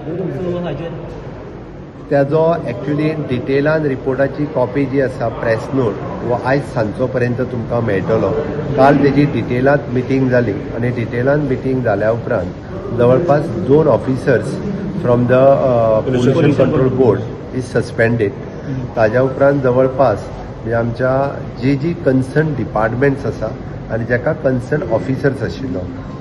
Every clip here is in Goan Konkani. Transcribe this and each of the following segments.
सो हाजेर त्याजो एक्च्युली डिटेलान रिपोर्टाची कॉपी जी आसा, प्रेस नोट हो आयज सांजचो पर्यंत तुमकां मेळटलो. काल तेजी डिटेलांत मिटींग जाली आनी डिटेलान मिटींग जाल्या उपरांत जवळपास दोन officers from the Pollution Control Board is suspended. ताज्या उपरांत जवळपास म्हणजे आमच्या जी जी कन्सर्न डिपार्टमेंट्स आसा आनी जाका कन्सर्न ऑफिसर्स आशिल्लो,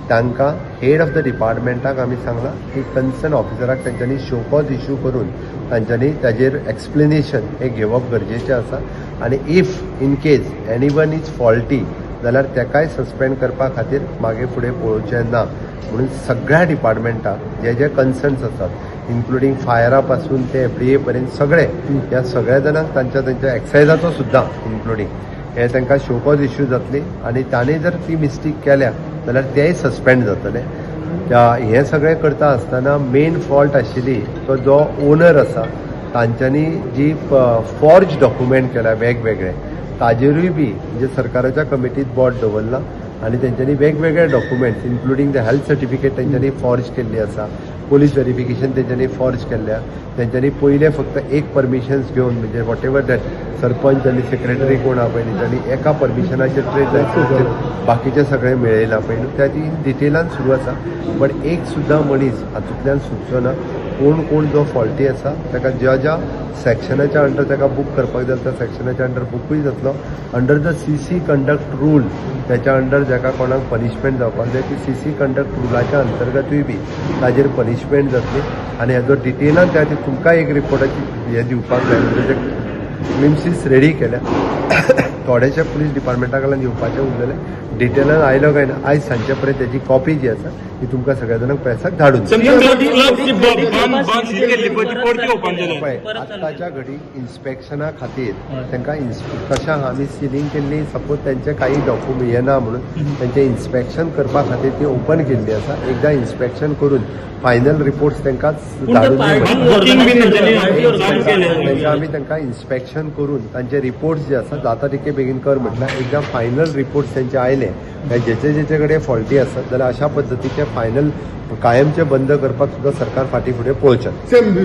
तांकां हेड ऑफ the डिपार्टमेंटाक आमी सांगलां की कन्सर्न ऑफिसराक तेंच्यांनी शोकॉज इशू करून तांच्यांनी ताजेर एक्सप्लेनेशन हें घेवप गरजेचें आसा आनी if in case anyone is faulty जाल्यार तेकाय सस्पेंड करपा खातीर मागीर फुडें पळोवचें ना म्हणून सगळ्या डिपार्टमेंटाक जे जे कन्सर्न्स आसात, इन्क्लुडींग फायरा पासून ते एफडीए पर्यंत सगळे, ह्या सगळ्या जाणांक तांच्या तांच्या एक्सायजाचो सुद्दां इन्क्लुडींग हे तांकां शोकॉज इश्यू जातली आनी तांणी जर ती मिस्टेक केल्या जाल्यार तेय सस्पेंड जातले. हें सगळें करता आसतना मेन फॉल्ट आशिल्ली तो जो ओनर आसा, तांच्यांनी जी फॉर्ज डॉक्युमेंट केल्या वेगवेगळे, ताजेरूय बी म्हणजे सरकाराच्या कमिटीत बोट दवरलां आनी तेंच्यांनी वेगवेगळे documents, including the health certificate तेंच्यांनी फॉर्ज केल्ली आसा, पोलीस व्हेरिफिकेशन तेंच्यांनी फॉर्ज केल्ल्या. तेंच्यांनी पयलें फक्त एक परमिशन्स घेवन, म्हणजे what ever that sarpanch आनी सेक्रेटरी कोण आहा पळय, तेंच्यांनी एका परमिशनाचेर ट्रेड लायसन्स बाकीचें सगळें मेळयलां पळय न्हू, त्याची डिटेलान सुरू आसा. बट एक सुद्दां मनीस हातूंतल्यान सुटचो ना. कोण कोण जो फॉल्टी आसा, ताका ज्या ज्या सेक्शनाच्या अंडर ताका बूक करपाक जाय, त्या सेक्शनाच्या अंडर बुकूय जातलो. Under the CC conduct rule, त्याच्या अंडर जाका कोणाक पनिशमेंट जावपाक जाय, ती सीसी कंडक्ट रुलाच्या अंतर्गतूय बी ताजेर पनिशमेंट जातली. आनी हेजो डिटेलान त्या खातीर तुमकां एक रिपोर्टाची हें दिवपाक जाय, म्हणजे क्लिम्सीस रेडी केल्या. थोडेशे पुलीस डिपार्टमेंटा कडल्यान येवपाचे उरलेले. डिटेलान आयलो काय ना, आयज सांजचे पर्यंत तेजी कॉपी जी आसा ती तुमकां सगळ्या जाणांक प्रेसाक धाडून बंद केल्ली पळय, ती परती ओपन जाली. पळय, आत्ताच्या घडीक इन्स्पेक्शना खातीर तांकां कशें आहा, आमी सिलींग केल्ली, सपोज तेंचे काही डॉक्युमेंट हे ना म्हणून तेंचें इन्स्पेक्शन करपा खातीर ती ओपन केल्ली आसा. एकदां इन्स्पेक्शन करून फायनल रिपोर्ट्स तांकां धाडून दिवप. बुकींग बी तेंच्यांनी चालू केलें. तांकां आमी तांकां इन्स्पेक्शन करून तांचे रिपोर्ट्स जे आसा, जाता तितके बेगीन कर म्हटल्यार. एकदां फायनल रिपोर्ट्स तेंचे आयले काय जेचे जेचे कडेन फॉल्टी आसत जाल्यार अशा पद्दतीचे फायनल कायमचे बंद करपाक सुद्दां सरकार फाटीं फुडें पळोवचें.